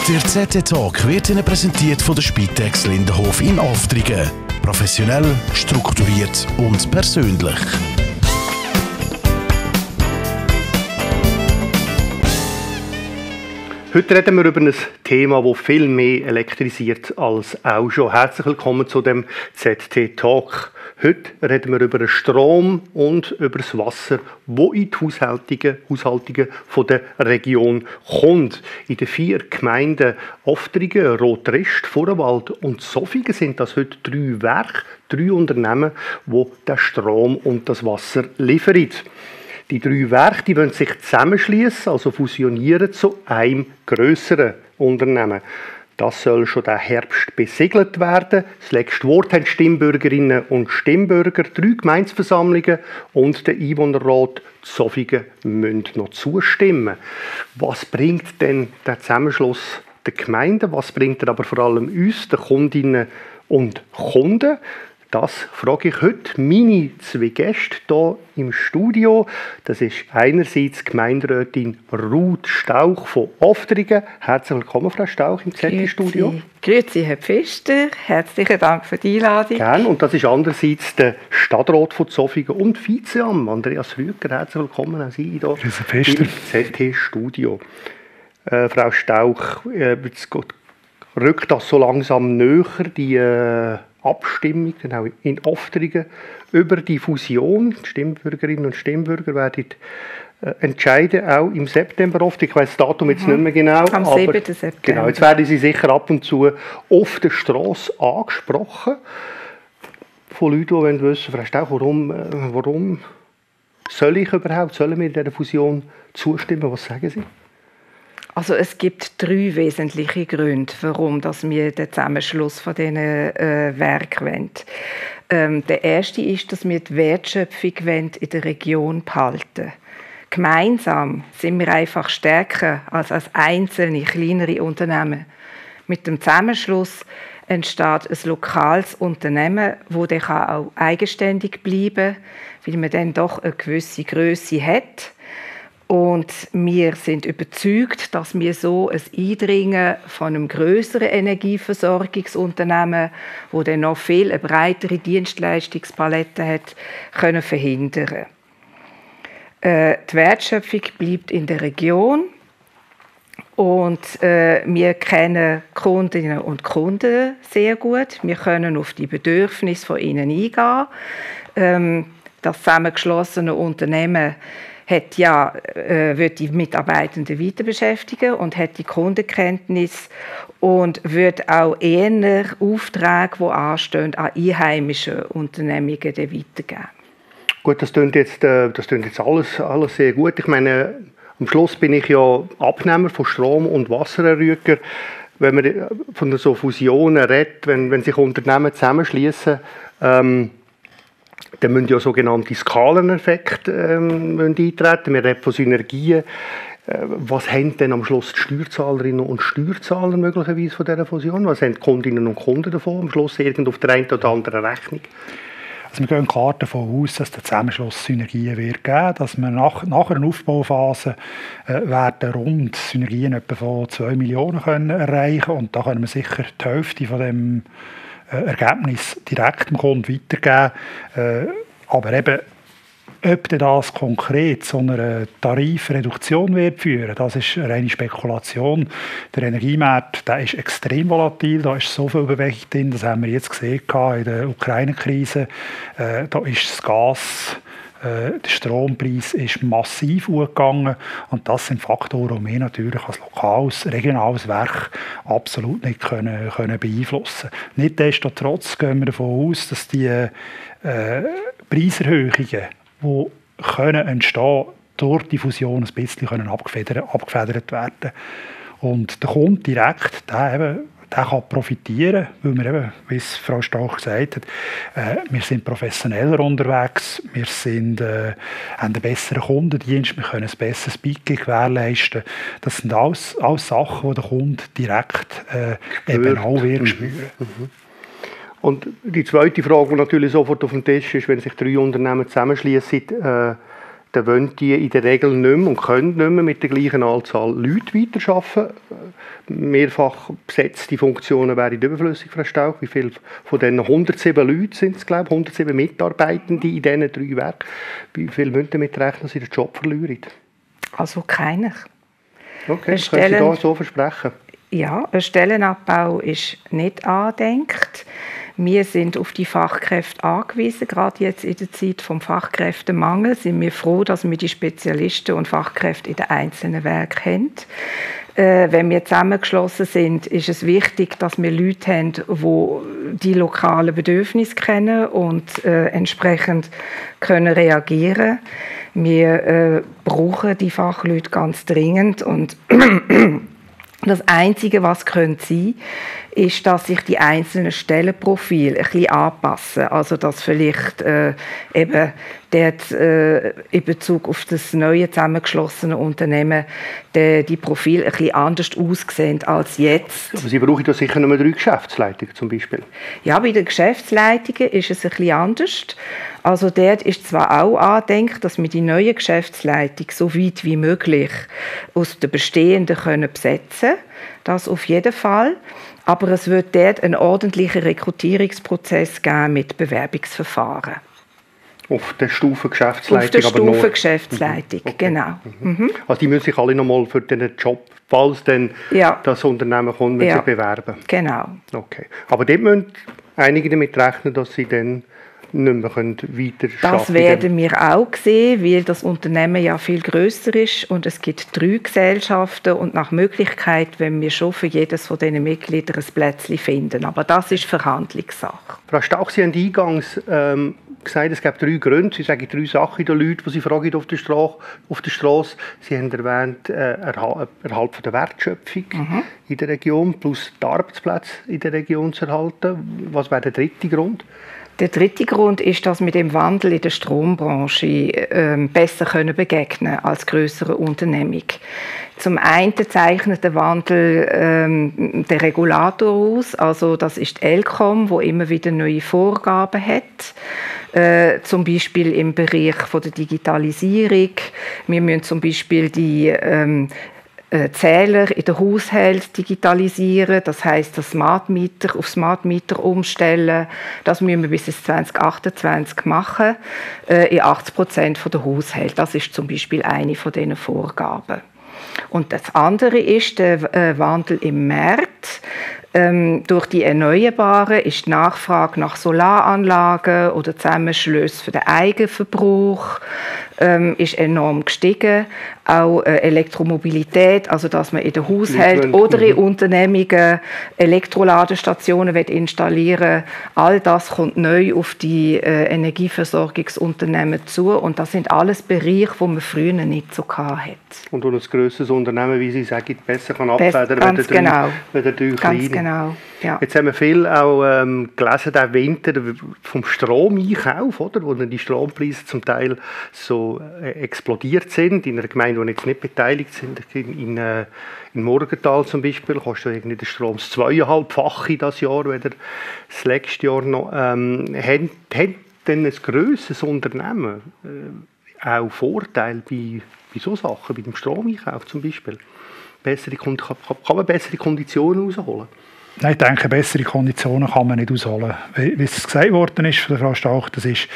Der ZT-Talk wird Ihnen präsentiert von der Spitex Lindenhof in Aftrigen. Professionell, strukturiert und persönlich. Heute reden wir über ein Thema, das viel mehr elektrisiert als auch schon. Herzlich willkommen zu dem ZT-Talk. Heute reden wir über den Strom und über das Wasser, das in die Haushaltungen von der Region kommt. In den 4 Gemeinden Aftrigen, Rotrist, Vorwald und Zofingen sind das heute 3 Werke, 3 Unternehmen, die den Strom und das Wasser liefern. Die 3 Werke, die wollen sich zusammenschließen, also fusionieren zu einem grösseren Unternehmen. Das soll schon diesen Herbst besiegelt werden. Das letzte Wort haben Stimmbürgerinnen und Stimmbürger, 3 Gemeindeversammlungen und der Einwohnerrat Zofingen müssen noch zustimmen. Was bringt denn der Zusammenschluss der Gemeinden? Was bringt er aber vor allem uns, den Kundinnen und Kunden? Das frage ich heute meine 2 Gäste hier im Studio. Das ist einerseits Gemeinderätin Ruth Stauch von Aftrigen. Herzlich willkommen, Frau Stauch, im ZT-Studio. Grüezi, Herr Pfister. Herzlichen Dank für die Einladung. Gerne. Und das ist andererseits der Stadtrat von Zofingen und Vizeamt, Andreas Rüger. Herzlich willkommen auch Sie hier im ZT-Studio. Frau Stauch, jetzt rückt das so langsam näher, die Abstimmung dann auch in Aftrigen über die Fusion. Die Stimmbürgerinnen und Stimmbürger werden entscheiden, auch im September oft. Ich weiss das Datum jetzt nicht mehr genau. Am 7. September. Genau, jetzt werden Sie sicher ab und zu auf der Strasse angesprochen von Leuten, die wissen, Frau Stauch, warum sollen wir dieser Fusion zustimmen? Was sagen Sie? Also es gibt 3 wesentliche Gründe, warum wir den Zusammenschluss von diesen Werken wollen. Der erste ist, dass wir die Wertschöpfung in der Region behalten wollen. Gemeinsam sind wir einfach stärker als einzelne kleinere Unternehmen. Mit dem Zusammenschluss entsteht ein lokales Unternehmen, das dann auch eigenständig bleiben kann, weil man dann doch eine gewisse Grösse hat. Und wir sind überzeugt, dass wir so ein Eindringen von einem grösseren Energieversorgungsunternehmen, das dann noch viel eine breitere Dienstleistungspalette hat, können verhindern. Die Wertschöpfung bleibt in der Region und wir kennen Kundinnen und Kunden sehr gut. Wir können auf die Bedürfnisse von ihnen eingehen. Das zusammengeschlossene Unternehmen wird die Mitarbeitenden weiter beschäftigen und hat die Kundenkenntnis und wird auch eher Aufträge, die anstehen, an einheimische Unternehmungen weitergeben. Gut, das klingt jetzt alles sehr gut. Ich meine, am Schluss bin ich ja Abnehmer von Strom- und Wassererzeuger. Wenn man von so Fusionen redet, wenn sich Unternehmen zusammenschließen, dann müssen ja sogenannte Skaleneffekte eintreten. Wir reden von Synergien. Was haben denn am Schluss die Steuerzahlerinnen und Steuerzahler möglicherweise von dieser Fusion? Was haben die Kundinnen und Kunden davon? Am Schluss auf der einen oder anderen Rechnung? Also wir gehen klar davon aus, dass der Zusammenschluss Synergien wird geben, dass wir nach einer Aufbauphase werden rund Synergien etwa von 2 Millionen können erreichen, und da können wir sicher die Hälfte von dem Ergebnis direkt dem Kunden weitergeben. Aber eben, ob das konkret zu einer Tarifreduktion wird führen, das ist eine reine Spekulation. Der Energiemarkt, der ist extrem volatil, da ist so viel Bewegung drin, das haben wir jetzt gesehen in der Ukraine-Krise. Da ist das Gas, der Strompreis ist massiv hochgegangen, und das sind Faktoren, die wir natürlich als lokales, regionales Werk absolut nicht können beeinflussen können. Nichtsdestotrotz gehen wir davon aus, dass die Preiserhöhungen, die entstehen durch die Fusion, ein bisschen abgefedert werden. Und der Kunde direkt, der kann profitieren, weil wir eben, wie es Frau Stauch gesagt hat, wir sind professioneller unterwegs, wir haben einen besseren Kundendienst, wir können ein besseres Budget gewährleisten. Das sind alles Sachen, die der Kunde direkt eben auch wird spüren. Und die zweite Frage, die natürlich sofort auf dem Tisch ist, wenn sich 3 Unternehmen zusammenschließen, dann dann wollen die in der Regel nicht mehr und können nicht mehr mit der gleichen Anzahl Leute weiterarbeiten. Mehrfach besetzte Funktionen wären überflüssig, Frau Stauch. Wie viele von diesen 107 Leuten sind es, glaube ich, 107 Mitarbeitende in diesen 3 Werken? Wie viele müssen damit rechnen, dass sie den Job verlieren? Also keiner. Okay, das können Sie da so versprechen? Ja, ein Stellenabbau ist nicht angedenkt. Wir sind auf die Fachkräfte angewiesen. Gerade jetzt in der Zeit des Fachkräftemangels sind wir froh, dass wir die Spezialisten und Fachkräfte in den einzelnen Werken haben. Wenn wir zusammengeschlossen sind, ist es wichtig, dass wir Leute haben, die die lokalen Bedürfnisse kennen und entsprechend können reagieren. Wir brauchen die Fachleute ganz dringend und das Einzige, was sein könnte, ist, dass sich die einzelnen Stellenprofile ein bisschen anpassen. Also dass vielleicht eben dort, in Bezug auf das neue zusammengeschlossene Unternehmen die Profile ein bisschen anders aussehen als jetzt. Aber Sie brauchen da sicher nur 3 Geschäftsleitungen zum Beispiel. Ja, bei den Geschäftsleitungen ist es ein bisschen anders. Also dort ist zwar auch angedenkt, dass wir die neue Geschäftsleitung so weit wie möglich aus den bestehenden besetzen können. Das auf jeden Fall. Aber es wird dort einen ordentlichen Rekrutierungsprozess geben mit Bewerbungsverfahren. Auf der Stufe Geschäftsleitung? Auf der Stufe Geschäftsleitung, okay. Genau. Mhm. Also die müssen sich alle nochmal für den Job, falls dann das Unternehmen kommt, sich bewerben? Genau. Okay. Aber dort müssen einige damit rechnen, dass sie dann nicht mehr weiter arbeiten. Das werden wir auch sehen, weil das Unternehmen ja viel grösser ist und es gibt 3 Gesellschaften und nach Möglichkeit, wenn wir schon für jedes von diesen Mitgliedern ein Plätzchen finden. Aber das ist Verhandlungssache. Frau Stauch, Sie haben eingangs gesagt, es gibt 3 Gründe. Sie sagen 3 Sachen den Leuten, die Sie fragen auf der Straße. Sie haben erwähnt, Erhalt von der Wertschöpfung in der Region plus die Arbeitsplätze in der Region zu erhalten. Was wäre der 3. Grund? Der 3. Grund ist, dass wir dem Wandel in der Strombranche besser begegnen können als grössere Unternehmung. Zum einen zeichnet der Wandel den Regulator aus, also das ist die ElCom, die immer wieder neue Vorgaben hat, zum Beispiel im Bereich von der Digitalisierung. Wir müssen zum Beispiel die Zähler in den Haushalten digitalisieren, das heisst, auf Smart Meter umstellen. Das müssen wir bis 2028 machen, in 80% der Haushalte. Das ist zum Beispiel eine von diesen Vorgaben. Und das andere ist der Wandel im Markt. Durch die Erneuerbaren ist die Nachfrage nach Solaranlagen oder Zusammenschlüssen für den Eigenverbrauch ist enorm gestiegen. Auch Elektromobilität, also dass man in den Haushalten oder in Unternehmungen Elektroladestationen installieren will. All das kommt neu auf die Energieversorgungsunternehmen zu. Und das sind alles Bereiche, die man früher nicht so hatte. Und wo ein grosses Unternehmen, wie Sie sagen, besser abfedern kann, wenn der 3 kleine. Genau. Ja. Jetzt haben wir viel auch gelesen, der Winter vom Stromeinkauf, oder? Wo dann die Strompreise zum Teil so explodiert sind. In einer Gemeinde, die jetzt nicht beteiligt sind, in Morgenthal zum Beispiel, kostet irgendwie der Strom das 2,5-fache das Jahr, weder das letzte Jahr noch. Hat denn ein grosses Unternehmen auch Vorteile bei so Sachen, bei dem Stromeinkauf zum Beispiel? Kann man bessere Konditionen rausholen? Nein, ich denke, bessere Konditionen kann man nicht ausholen. Wie es gesagt worden ist von der Frau Stauch, das ist,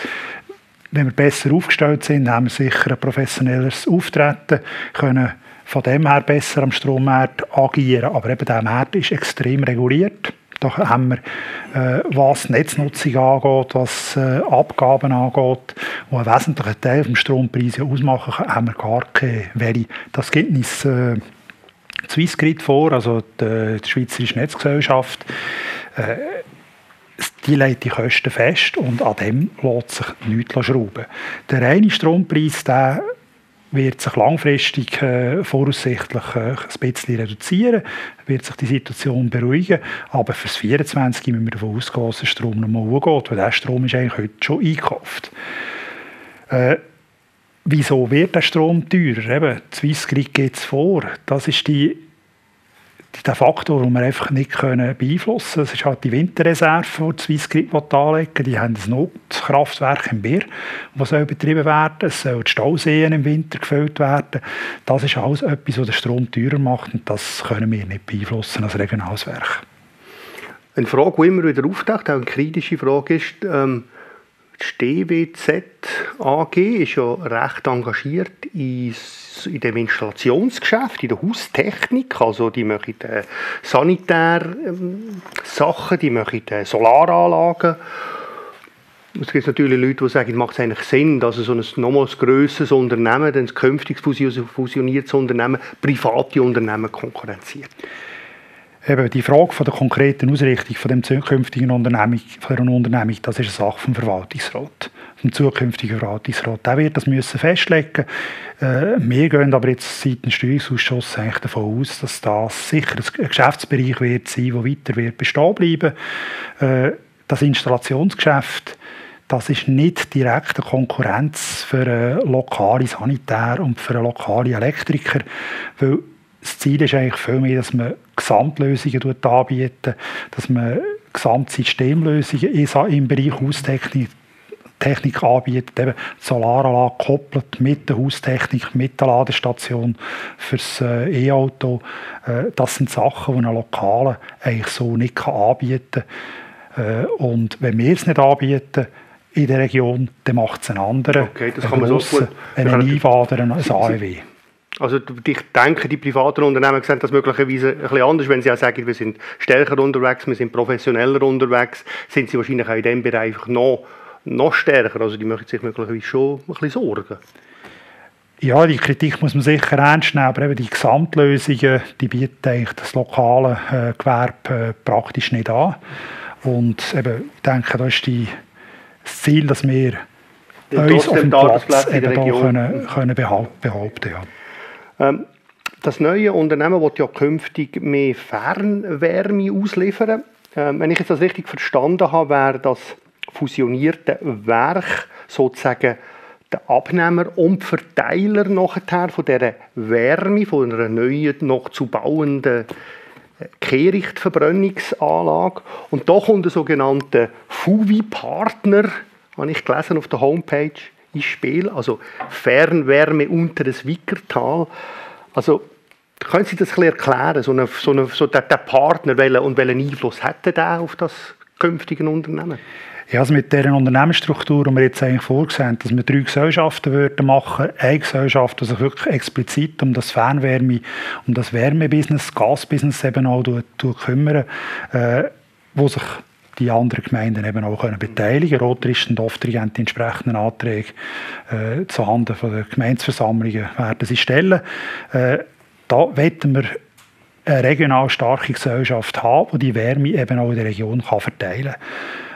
wenn wir besser aufgestellt sind, haben wir sicher ein professionelleres Auftreten, können von dem her besser am Strommarkt agieren. Aber eben der Markt ist extrem reguliert. Da haben wir, was Netznutzung angeht, was Abgaben angeht, die einen wesentlichen Teil des Strompreises ausmachen, haben wir gar keine Welle. Das gibt uns Swissgrid vor, also die Schweizerische Netzgesellschaft, die legt die Kosten fest und an dem lässt sich nichts schrauben. Der reine Strompreis, der wird sich langfristig voraussichtlich ein bisschen reduzieren, wird sich die Situation beruhigen, aber für das 24 müssen wir davon ausgehen, dass der Strom noch mal hochgeht, weil der Strom ist eigentlich heute schon eingekauft. Wieso wird der Strom teurer? Eben, Swissgrid geht es vor. Das ist die der Faktor, den wir einfach nicht beeinflussen können. Das ist halt die Winterreserve, die Swissgrid anlegen. Die haben ein Notkraftwerk im Bier, das soll betrieben werden. Es sollen die Stauseen im Winter gefüllt werden. Das ist alles etwas, was den Strom teurer macht. Und das können wir nicht beeinflussen als regionales Werk. Eine Frage, die immer wieder auftaucht, auch eine kritische Frage ist, die StWZ AG ist ja recht engagiert in dem Installationsgeschäft, in der Haustechnik. Also die machen Sanitärsachen, die machen Solaranlagen. Es gibt natürlich Leute, die sagen, macht es eigentlich Sinn, dass so ein nochmals grösseres Unternehmen, ein künftig fusioniertes Unternehmen, private Unternehmen konkurrenziert. Eben die Frage von der konkreten Ausrichtung von dem zukünftigen Unternehmung, das ist eine Sache vom Verwaltungsrat, vom zukünftigen Verwaltungsrat. Der wird das müssen festlegen. Wir gehen aber jetzt seit dem Steuerungsausschuss eigentlich davon aus, dass das sicher ein Geschäftsbereich wird sein, der weiter wird bestehen bleiben. Das Installationsgeschäft, das ist nicht direkt eine Konkurrenz für einen lokalen Sanitär und für einen lokalen Elektriker, weil das Ziel ist eigentlich viel mehr, dass man Gesamtlösungen anbietet, dass man Gesamtsystemlösungen im Bereich Haustechnik anbietet, eben die Solaranlage gekoppelt mit der Haustechnik, mit der Ladestation fürs E-Auto. Das sind Sachen, die ein Lokaler eigentlich so nicht anbieten kann. Und wenn wir es nicht anbieten in der Region, dann macht es einen anderen, okay, das kann man so gut. einen Einwader, ein AEW. Also ich denke, die privaten Unternehmen sehen das möglicherweise ein bisschen anders, wenn sie auch sagen, wir sind stärker unterwegs, wir sind professioneller unterwegs, sind sie wahrscheinlich auch in diesem Bereich noch stärker. Also die machen sich möglicherweise schon ein bisschen Sorgen. Ja, die Kritik muss man sicher ernst nehmen, aber eben die Gesamtlösungen, die bieten eigentlich das lokale Gewerbe praktisch nicht an. Und eben, ich denke, das ist das Ziel, dass wir uns auf dem Platz eben da können behaupten. Ja. Das neue Unternehmen will ja künftig mehr Fernwärme ausliefern. Wenn ich jetzt das richtig verstanden habe, wäre das fusionierte Werk sozusagen der Abnehmer und Verteiler nachher von dieser Wärme, von einer neuen, noch zu bauenden Kehrichtverbrennungsanlage. Und da kommt der sogenannte FUVI-Partner, habe ich gelesen auf der Homepage, ins Spiel, also Fernwärme unter das Wickertal. Also, können Sie das ein bisschen erklären, der Partner, welchen Einfluss hätte der auf das künftige Unternehmen? Ja, also mit dieser Unternehmensstruktur, die wir jetzt eigentlich vorgesehen, dass wir 3 Gesellschaften machen würden, eine Gesellschaft, die sich wirklich explizit um das Fernwärme, um das Wärmebusiness, Gasbusiness eben auch kümmern, wo sich die anderen Gemeinden eben auch beteiligen können. Rottricht und Oftring haben die entsprechenden Anträge zuhanden der Gemeindeversammlungen werden sie stellen. Da wollen wir eine regional starke Gesellschaft haben, die die Wärme eben auch in der Region verteilen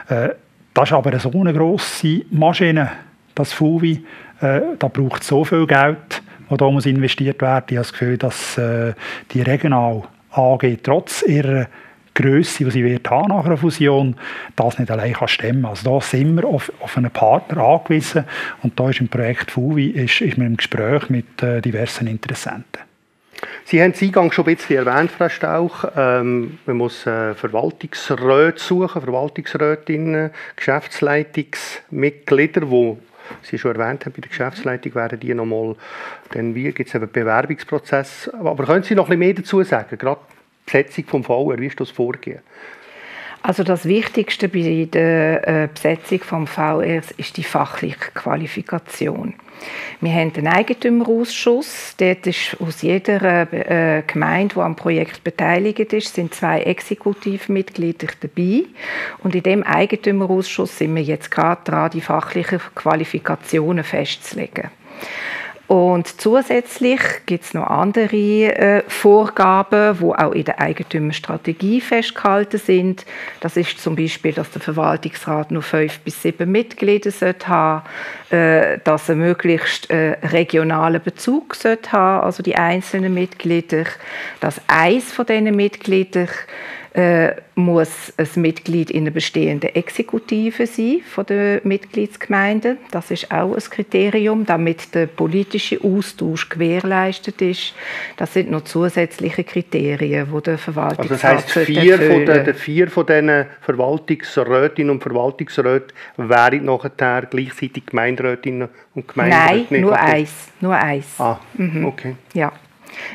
kann. Das ist aber so eine grosse Maschine, das FUVI. Da braucht es so viel Geld, das da muss investiert werden. Ich habe das Gefühl, dass die regional AG trotz ihrer Grösse, die sie wird haben nach einer Fusion, das nicht allein stemmen kann. Also da sind wir auf einen Partner angewiesen und da ist im Projekt FUVI ist man im Gespräch mit diversen Interessenten. Sie haben es eingangs schon ein bisschen erwähnt, Frau Stauch. Man muss Verwaltungsräte suchen, Verwaltungsrätinnen, Geschäftsleitungsmitglieder, die Sie schon erwähnt haben, bei der Geschäftsleitung werden die nochmal, dann gibt es einen Bewerbungsprozess. Aber können Sie noch ein bisschen mehr dazu sagen, gerade die Besetzung vom VR, wie ist das Vorgehen? Also das Wichtigste bei der Besetzung vom VR ist die fachliche Qualifikation. Wir haben einen Eigentümerausschuss. Dort ist aus jeder Gemeinde, die am Projekt beteiligt ist, sind 2 Exekutivmitglieder dabei. Und in dem Eigentümerausschuss sind wir jetzt gerade dran, die fachlichen Qualifikationen festzulegen. Und zusätzlich gibt es noch andere Vorgaben, die auch in der Eigentümerstrategie festgehalten sind. Das ist zum Beispiel, dass der Verwaltungsrat nur 5 bis 7 Mitglieder haben sollte, dass er möglichst regionalen Bezug haben, also die einzelnen Mitglieder, dass eins von diesen Mitgliedern muss ein Mitglied in einer bestehenden Exekutive sein von der Mitgliedsgemeinden. Das ist auch ein Kriterium, damit der politische Austausch gewährleistet ist. Das sind noch zusätzliche Kriterien, die der Verwaltungsrat also das heisst, vier von diesen Verwaltungsrätinnen und Verwaltungsräten wären nachher gleichzeitig Gemeinderätinnen und Gemeinderäte? Nein, nur eins. Ah, okay. Ja.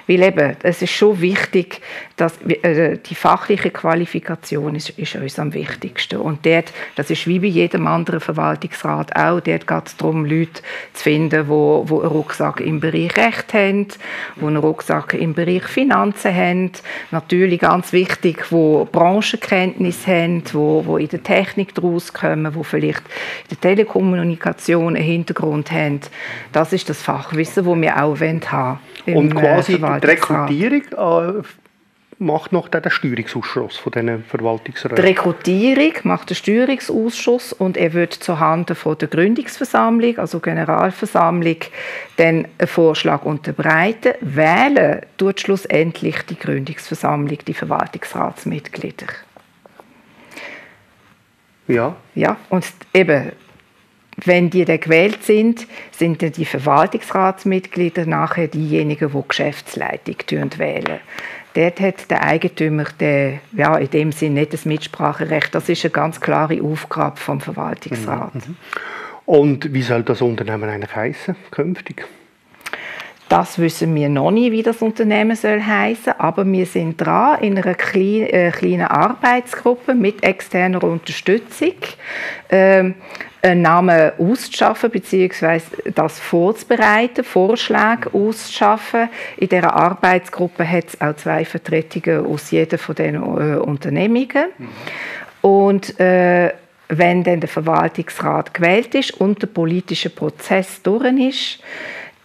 Weil eben, es ist schon wichtig, dass die fachliche Qualifikation ist uns am wichtigsten. Und dort, das ist wie bei jedem anderen Verwaltungsrat auch, dort geht es darum, Leute zu finden, die einen Rucksack im Bereich Recht haben, die einen Rucksack im Bereich Finanzen haben, natürlich ganz wichtig, die Branchenkenntnis haben, die in der Technik daraus kommen, die vielleicht in der Telekommunikation einen Hintergrund haben. Das ist das Fachwissen, das wir auch haben wollen. Und quasi die Rekrutierung macht noch der Steuerungsausschuss von diesen Verwaltungsräten? Die Rekrutierung macht der Steuerungsausschuss und er wird zuhanden von der Gründungsversammlung, also Generalversammlung, dann einen Vorschlag unterbreiten. Wählen tut schlussendlich die Gründungsversammlung die Verwaltungsratsmitglieder. Ja. Ja, und eben, wenn die dann gewählt sind, sind dann die Verwaltungsratsmitglieder nachher diejenigen, die Geschäftsleitung wählen. Dort hat der Eigentümer in dem Sinne nicht das Mitspracherecht. Das ist eine ganz klare Aufgabe vom Verwaltungsrat. Und wie soll das Unternehmen eigentlich heissen, künftig? Das wissen wir noch nicht, wie das Unternehmen soll heissen, aber wir sind dran, in einer kleinen Arbeitsgruppe mit externer Unterstützung einen Namen auszuschaffen bzw. das vorzubereiten, Vorschläge auszuschaffen. In dieser Arbeitsgruppe hat es auch 2 Vertretungen aus jeder von diesen Unternehmungen. Und wenn dann der Verwaltungsrat gewählt ist und der politische Prozess durch ist,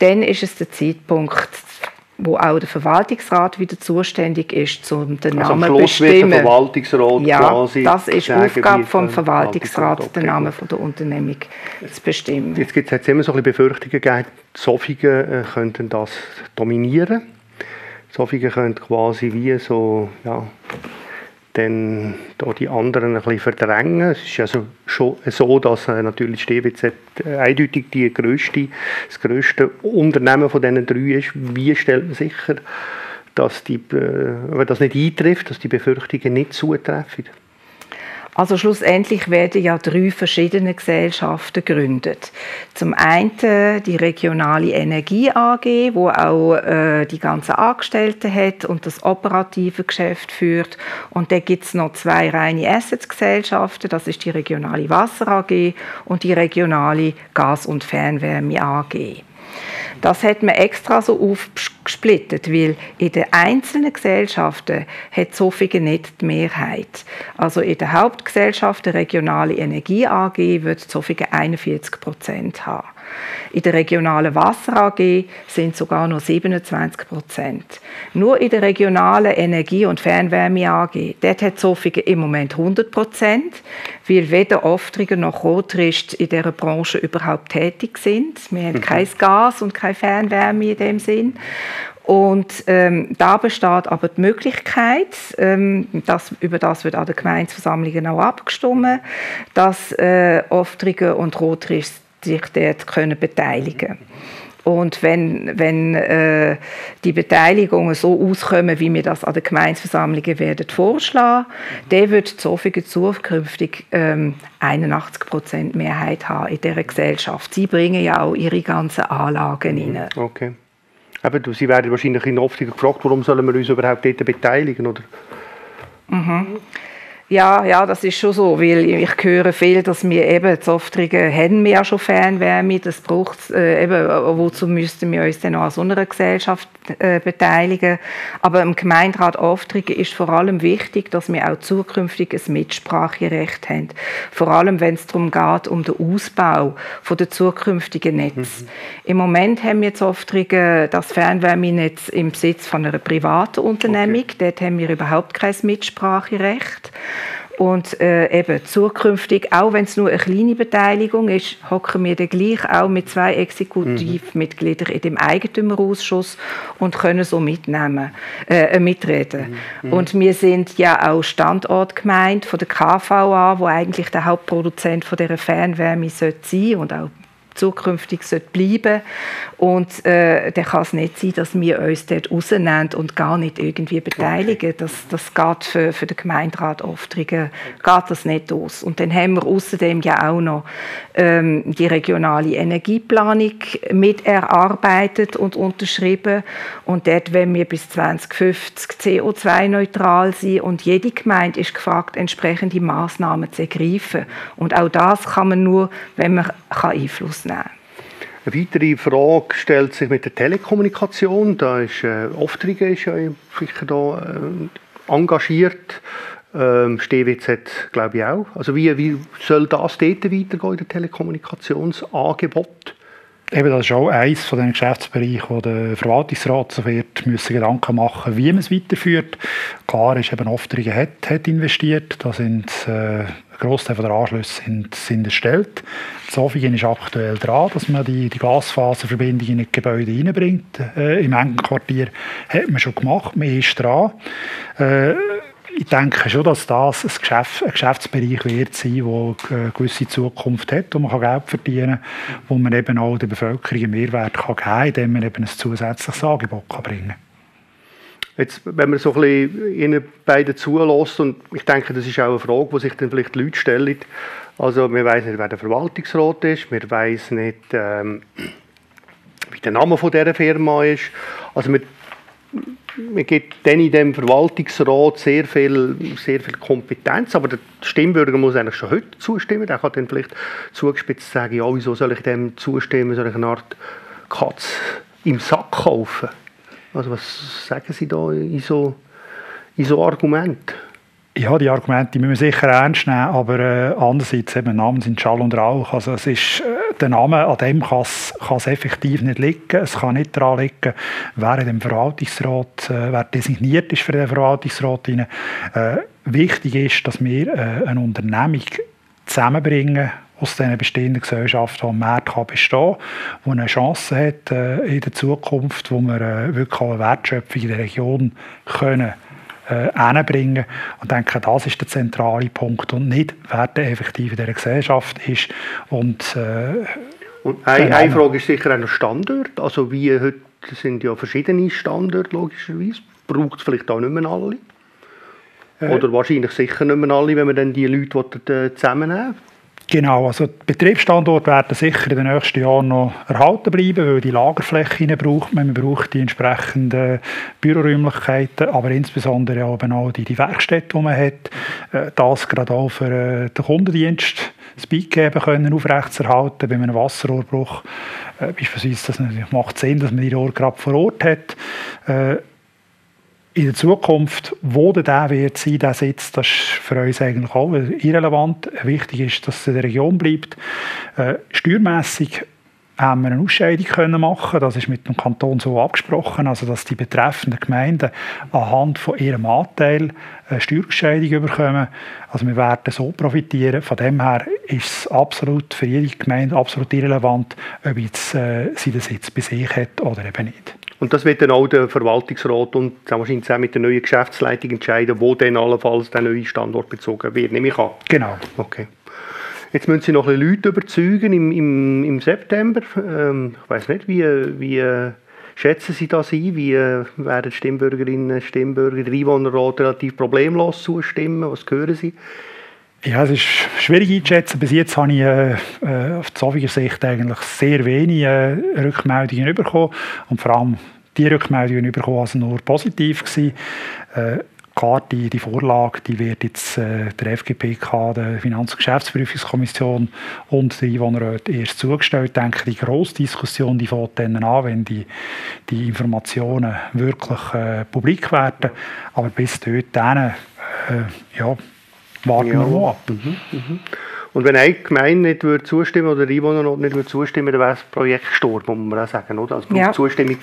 dann ist es der Zeitpunkt, wo auch der Verwaltungsrat wieder zuständig ist, um den Namen zu bestimmen. Der Verwaltungsrat quasi das ist Aufgabe vom Verwaltungsrat, den Namen von der Unternehmung zu bestimmen. Jetzt gibt es immer so ein bisschen Befürchtungen gegeben, die Sofigen könnten das dominieren. Die Sofigen könnten quasi wie so, dann die anderen ein bisschen verdrängen. Es ist also schon so, dass natürlich die DWZ eindeutig das grösste Unternehmen von diesen 3 ist. Wie stellt man sicher, dass wenn das nicht eintrifft, dass die Befürchtungen nicht zutreffen? Also schlussendlich werden ja 3 verschiedene Gesellschaften gegründet. Zum einen die regionale Energie AG, wo auch die ganzen Angestellten hat und das operative Geschäft führt. Und dann gibt es noch 2 reine Assets-Gesellschaften, das ist die regionale Wasser AG und die regionale Gas- und Fernwärme AG. Das hat man extra so aufgesplittet, weil in den einzelnen Gesellschaften hat Sofigen nicht die Mehrheit. Also in der Hauptgesellschaft, der regionale Energie AG, wird Sofigen 41% haben. In der regionalen Wasser AG sind sogar noch 27%. Nur in der regionalen Energie- und Fernwärme AG, dort hat Sofigen im Moment 100%, weil weder Oftriger noch Rotrist in dieser Branche überhaupt tätig sind. Wir haben kein Gas und keine Fernwärme in dem Sinn. Und da besteht aber die Möglichkeit, über das wird an den Gemeindeversammlungen auch abgestimmt, dass Oftriger und Rotrist sich dort beteiligen können. Und wenn die Beteiligungen so auskommen, wie wir das an den Gemeindeversammlungen werden vorschlagen, dann wird Sofigen zukünftig 81% Mehrheit haben in dieser Gesellschaft. Sie bringen ja auch ihre ganzen Anlagen rein. Okay. Aber Sie werden wahrscheinlich in Oftriger gefragt, warum sollen wir uns überhaupt dort beteiligen, oder? Ja, das ist schon so, weil ich höre viel, dass wir eben in Oftrigen haben wir ja schon Fernwärme, das braucht wozu müssten wir uns denn auch an so einer Gesellschaft beteiligen. Aber im Gemeinderat Oftrigen ist vor allem wichtig, dass wir auch zukünftig ein Mitspracherecht haben. Vor allem, wenn es darum geht, um den Ausbau von der zukünftigen Netz. Im Moment haben wir in Oftrigen das Fernwärmenetz im Besitz von einer privaten Unternehmung. Okay. Dort haben wir überhaupt kein Mitspracherecht. Und eben zukünftig, auch wenn es nur eine kleine Beteiligung ist, hocken wir dann gleich auch mit 2 Exekutivmitgliedern in dem Eigentümerausschuss und können so mitreden. Und wir sind ja auch Standortgemeinde von der KVA, wo eigentlich der Hauptproduzent von dieser Fernwärme sein sollte und auch zukünftig bleiben. Und dann kann es nicht sein, dass wir uns dort rausnehmen und gar nicht irgendwie beteiligen. Das geht für den Gemeinderat Oftringen geht das nicht aus. Und dann haben wir außerdem ja auch noch die regionale Energieplanung mit erarbeitet und unterschrieben. Und dort wollen wir bis 2050 CO2-neutral sein. Und jede Gemeinde ist gefragt, entsprechende Massnahmen zu ergreifen. Und auch das kann man nur, wenn man Einfluss nehmen kann. Eine weitere Frage stellt sich mit der Telekommunikation. Da ist Oftringen ist ja sicher da engagiert. StWZ glaube ich auch. Also wie soll das dort weitergehen in der Telekommunikationsangebot? Eben, das ist auch eines von den Geschäftsbereichen, wo der Verwaltungsrat so wird, müssen Gedanken machen, wie man es weiterführt. Klar ist eben, Oftringen hat investiert. Da sind ein Grossteil der Anschlüsse sind erstellt. Zofingen ist aktuell dran, dass man die Glasfaserverbindung in die Gebäude reinbringt. Im Engenquartier hat man schon gemacht, man ist dran. Ich denke schon, dass das ein Geschäftsbereich wird sein, der eine gewisse Zukunft hat, wo man Geld verdienen kann, wo man eben auch der Bevölkerung einen Mehrwert geben kann, indem man eben ein zusätzliches Angebot bringen kann. Jetzt, wenn man so ein bisschen Ihnen beiden zulässt, und ich denke, das ist auch eine Frage, die sich dann vielleicht die Leute stellen. Also, wir wissen nicht, wer der Verwaltungsrat ist, wir wissen nicht, wie der Name von dieser Firma ist. Also, man gibt dann in dem Verwaltungsrat sehr viel Kompetenz, aber der Stimmbürger muss eigentlich schon heute zustimmen. Der kann dann vielleicht zugespitzt sagen, ja, wieso soll ich dem zustimmen, soll ich eine Art Katz im Sack kaufen? Also was sagen Sie da in so Argumenten? Ja, die Argumente müssen wir sicher ernst nehmen, aber andererseits eben Namen sind Schall und Rauch. Also es ist, der Name, an dem kann es effektiv nicht liegen. Es kann nicht daran liegen, wer in dem Verwaltungsrat, wer designiert ist für den Verwaltungsrat. Wichtig ist, dass wir eine Unternehmung zusammenbringen aus diesen bestehenden Gesellschaften, die am Markt bestehen kann, die eine Chance hat in der Zukunft, wo wir wirklich eine Wertschöpfung in der Region können hinbringen. Und ich denke, das ist der zentrale Punkt und nicht, wer der effektiv in dieser Gesellschaft ist. Und eine Frage ist sicher auch der Standort. Also wie heute sind ja verschiedene Standorte logischerweise. Braucht es vielleicht auch nicht mehr alle? Oder wahrscheinlich sicher nicht mehr alle, wenn man dann die Leute zusammennehmen will? Genau, also die Betriebsstandorte werden sicher in den nächsten Jahren noch erhalten bleiben, weil die Lagerflächen braucht man. Man braucht die entsprechenden Büroräumlichkeiten, aber insbesondere auch die Werkstätte, die man hat. Das gerade auch für den Kundendienst, das Beigeben können aufrechtzuerhalten bei einem Wasserrohrbruch. Beispielsweise macht es Sinn, dass man die Rohr gerade vor Ort hat. In der Zukunft, wo der wird sein, der Sitz, das ist für uns eigentlich auch irrelevant. Wichtig ist, dass es in der Region bleibt. Steuermässig haben wir eine Ausscheidung machen. Das ist mit dem Kanton so abgesprochen, also dass die betreffenden Gemeinden anhand von ihrem Anteil eine Steuerausscheidung bekommen. Also wir werden so profitieren. Von dem her ist es absolut für jede Gemeinde absolut irrelevant, ob jetzt sie den Sitz bei sich hat oder eben nicht. Und das wird dann auch der Verwaltungsrat und wahrscheinlich auch mit der neuen Geschäftsleitung entscheiden, wo dann allenfalls der neue Standort bezogen wird, nehme ich an. Genau. Okay. Jetzt müssen Sie noch ein bisschen Leute überzeugen im September. Ich weiss nicht, wie schätzen Sie das ein? Wie werden Stimmbürgerinnen und Stimmbürger der Einwohnerrat relativ problemlos zustimmen? Was hören Sie? Ja, es ist schwierig einzuschätzen. Bis jetzt habe ich auf Zofiger Sicht eigentlich sehr wenig Rückmeldungen bekommen. Und vor allem die Rückmeldungen bekommen also nur positiv gewesen. Klar, die Vorlage, die wird jetzt der FGPK, der Finanz- und Geschäftsprüfungskommission und der Einwohnerrat erst zugestellt. Ich denke, die grosse Diskussion, die fängt dann an, wenn die Informationen wirklich publik werden. Aber bis dort warten wir mal ab. Und wenn eine Gemeinde nicht würde zustimmen oder der Einwohner nicht würde zustimmen, dann wäre das Projekt gestorben, muss man auch sagen. Oder? Also braucht Zustimmung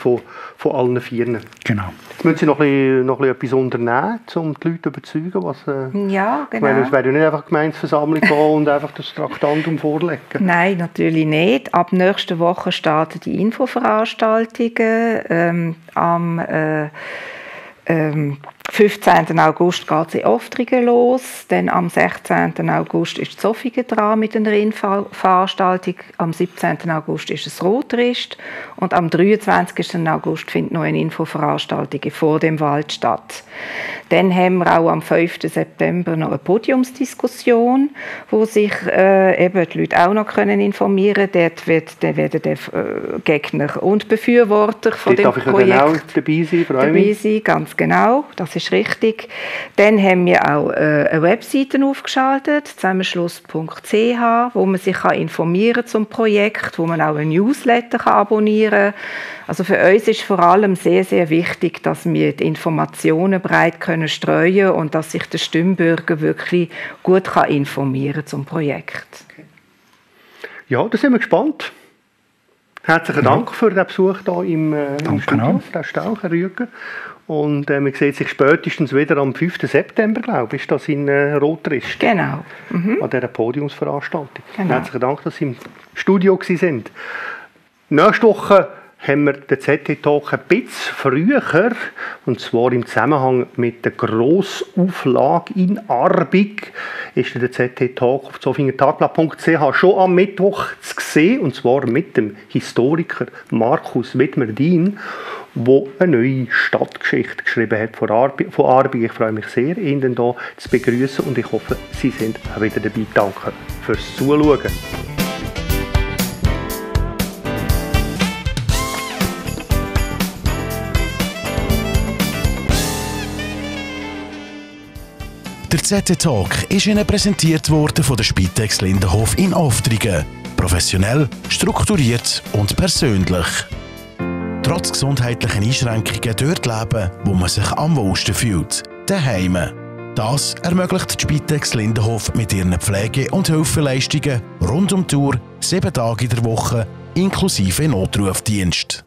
von allen Vieren. Genau. Jetzt müssen Sie noch ein bisschen etwas unternehmen, um die Leute zu überzeugen. Was, ja, genau. Ich meine, es wäre ja nicht einfach Gemeindeversammlung gehen und einfach das Traktandum vorlegen. Nein, natürlich nicht. Ab nächster Woche starten die Infoveranstaltungen. Am 15. August geht es in Oftrigen los, dann am 16. August ist Zofingen dran mit einer Infoveranstaltung, am 17. August ist es Rotrist und am 23. August findet noch eine Infoveranstaltung vor dem Wald statt. Dann haben wir auch am 5. September noch eine Podiumsdiskussion, wo sich eben die Leute auch noch können informieren können. Dort werden Gegner und Befürworter von dem Projekt auch dabei sein, ganz genau. Das ist richtig. Dann haben wir auch eine Webseite aufgeschaltet, zusammenschluss.ch, wo man sich informieren zum Projekt, wo man auch ein Newsletter abonnieren kann. Also für uns ist vor allem sehr, sehr wichtig, dass wir die Informationen breit streuen können und dass sich der Stimmbürger wirklich gut informieren zum Projekt. Okay. Ja, da sind wir gespannt. Herzlichen Dank für den Besuch hier im Studio, Frau Stauch, Herr Rüger. Und man sieht sich spätestens wieder am 5. September, glaube ich, ist das in Rotrist. Genau. An dieser Podiumsveranstaltung. Genau. Herzlichen Dank, dass Sie im Studio waren. Nächste Woche haben wir den ZT-Talk ein bisschen früher, und zwar im Zusammenhang mit der Grossauflage in Arbig, ist der ZT-Talk auf zofingertagblatt.ch schon am Mittwoch zu sehen, und zwar mit dem Historiker Markus Wittmer-Dien, der eine neue Stadtgeschichte geschrieben hat von Arbig. Ich freue mich sehr, ihn hier zu begrüßen, und ich hoffe, Sie sind auch wieder dabei. Danke fürs Zuschauen. Der ZT-Talk ist Ihnen präsentiert worden von der Spitex Lindenhof in Oftrigen. Professionell, strukturiert und persönlich. Trotz gesundheitlichen Einschränkungen dort leben, wo man sich am wohlsten fühlt. Daheim. Das ermöglicht die Spitex Lindenhof mit ihren Pflege- und Hilfeleistungen rund um die Uhr, 7 Tage in der Woche, inklusive Notrufdienst.